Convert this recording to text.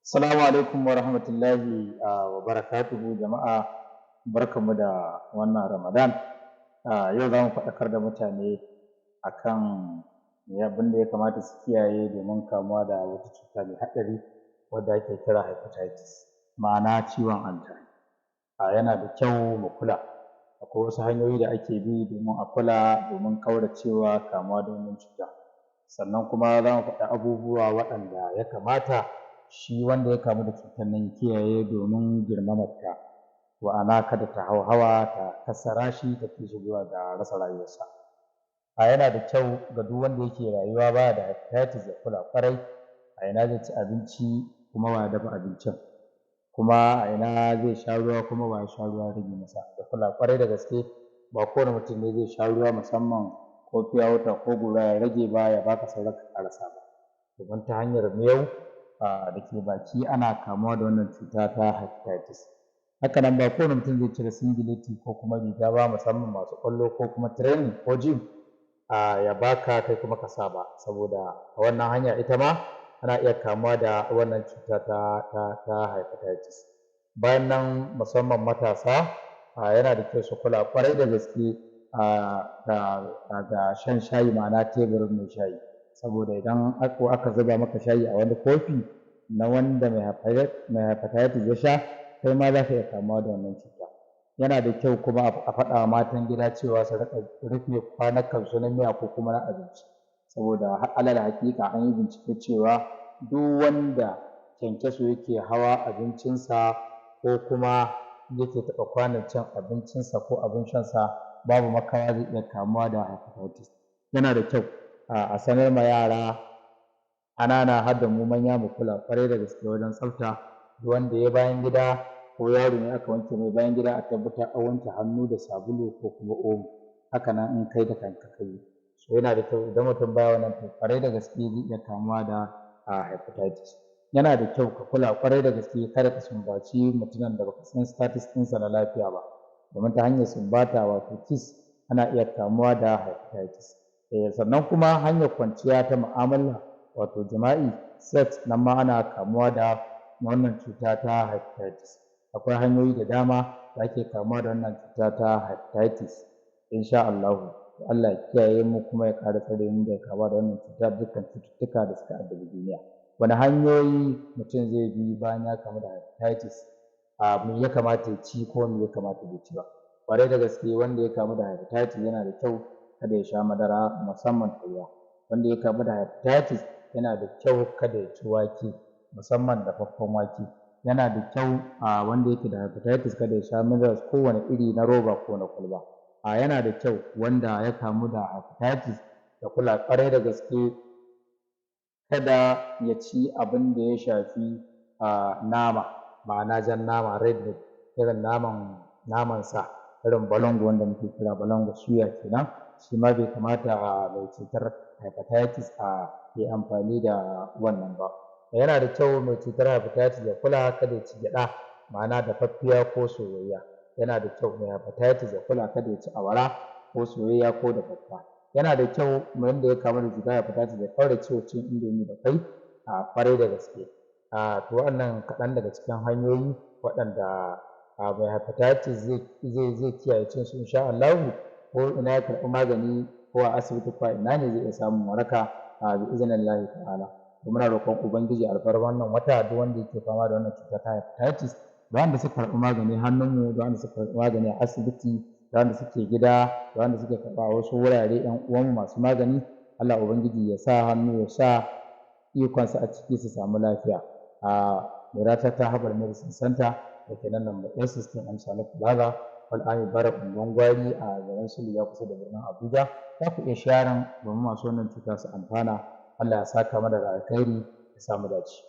Assalamu alaikum wa rahmatullahi wa barakatuhu, jama'a, barkanmu da wannan Ramadan. Yau za mu faɗakar da mutane akan abin da ya kamata su kiyaye domin kamuwa da wata cuta mai haɗari wadda ake kira hepatitis, ma'ana ciwon hanta. Yana da kyau mu kula, akwai wasu hanyoyi da ake bi domin a kula domin ƙauracewa kamuwa da wannan cuta. Sannan kuma za mu faɗi abubuwa waɗanda ya kamata shi wanda ya kamu da cutar nan ya kiyaye domin girmamarta, ma'ana kada ta hauhawa ta kassara shi ta kai shi zuwa ga rasa rayuwarsa. Yana da kyau ga duk wanda yake rayuwa baya da hepatitis ya kula ƙwarai a ina zai ci abinci, kuma wa ya dafa abincin, kuma a ina zai sha ruwa, kuma wa ya sha ruwa ya rage masa. Ya kula ƙwarai da gaske, ba kowane mutum ne zai sha ruwa, musamman ko pure water ko gora, ya rage ba ya baka sauran ka ƙarasa ba, domin ta hanyar miyau da ke baki ana kamuwa da wannan cuta ta hepatitis. Haka nan ba kowane mutum zai cire singileti ko kuma riga ba, musamman masu ƙwallo ko kuma training ko gym, ya baka kai kuma ka sa ba, saboda a wannan hanya ita ma ana iya kamuwa da wannan cuta ta hepatitis. Bayan nan, musamman matasa, yana da kyau su kula ƙwarai da gaske da shan shayi, ma'ana teburin mai shayi, saboda idan aka zuba maka shayi a wani kofi na wanda mai hepatitis ya sha, kai ma za ka iya kamuwa da wannan cuta. Yana da kyau kuma a faɗa wa matan gida cewa su riƙa rufe kwanukansu na miya ko kuma na abinci, saboda alal haƙiƙa an yi bincike cewa duk wanda kyankyaso yake hawa abincinsa ko kuma yake taɓa kwanon cin abincinsa ko abin shansa, babu makawa zai iya kamuwa da hepatitis. Yana da kyau a sanar ma yara ƙanana har da mu manya mu kula ƙwarai da gaske wajen tsafta. Duk wanda ya bayan gida ko yaro ne aka wanke mai bayan gida, a tabbatar an wanke hannu da sabulu ko kuma omo, haka nan in kai da kanka ka yi. So yana da kyau, idan mutum baya wannan, to ƙwarai da gaske zai iya kamuwa da hepatitis. Yana da kyau ka kula ƙwarai da gaske, kada ka sumbaci mutumin da baka san status ɗinsa na lafiya ba, domin ta hanyar sumbata, wato kiss, ana iya kamuwa da hepatitis. Sannan kuma hanyar kwanciya ta mu'amala, wato jima'i, sex, nan ma ana kamuwa da wannan cuta ta hepatitis. Akwai hanyoyi da dama da ake kamuwa da wannan cuta ta hepatitis, insha Allahu. Allah ya kiyaye mu kuma ya ƙara tsare mu daga kamuwa da wannan cuta, dukkan cututtuka da suka addabi duniya. Wane hanyoyi mutum zai bi bayan ya kamu da hepatitis? Me ya kamata ya ci ko me ya kamata bai ci ba? Ƙwarai da gaske, wanda ya kamu da hepatitis yana da kyau kada ya sha madara, musamman ta ruwa. Wanda ya kamu da hepatitis yana da kyau kada ya ci wake, musamman dafaffen wake. Yana da kyau wanda yake da hepatitis kada ya sha minerals kowane iri, na roba ko na kwalba. Yana da kyau wanda ya kamu da hepatitis ya kula ƙwarai da gaske, kada ya ci abin da ya shafi nama, ma'ana jan nama, red meat, irin naman sa, irin balangu wanda muke kira balangu, suya kenan. Shi ma bai kamata mai cutar hepatitis ya yi amfani da wannan ba. Yana da kyau mai cutar hepatitis ya kula kada ya ci gyaɗa, ma'ana dafaffiya ko soyayya. Yana da kyau mai hepatitis ya kula kada ya ci awara, ko soyayya ko dafaffa. Yana da kyau wanda ya kamu da cutar hepatitis ya ƙaurace wa cin indomie da ƙwai ƙwarai da gaske. To, waɗannan kaɗan daga cikin hanyoyi waɗanda mai hepatitis zai kiyaye cin su, insha Allahu, ko ina ya karɓi magani, ko a asibiti ko a ina ne, zai iya samun waraka bi iznillahi ta'ala. To, muna roƙon Ubangiji alfarman wannan wata, duk wanda yake fama da wannan cuta ta hepatitis, da wanda suka karɓi magani hannunmu, da wanda suka karɓi magani a asibiti, da wanda suke gida, da wanda suke karɓa a wasu wurare, ƴan uwanmu masu magani, Allah Ubangiji ya sa hannu, ya sa ikonsa a ciki, su samu lafiya. Mairatata Herbal Medicine Center da ke nan number A16 M Sale Plaza, Old Barrack, Unguwar Gwari, a garin Suleja, kusa da birnin Abuja. Za ku iya sharing domin masu wannan cuta su amfana. Allah ya saka mana da alkhairi, ya sa mu dace.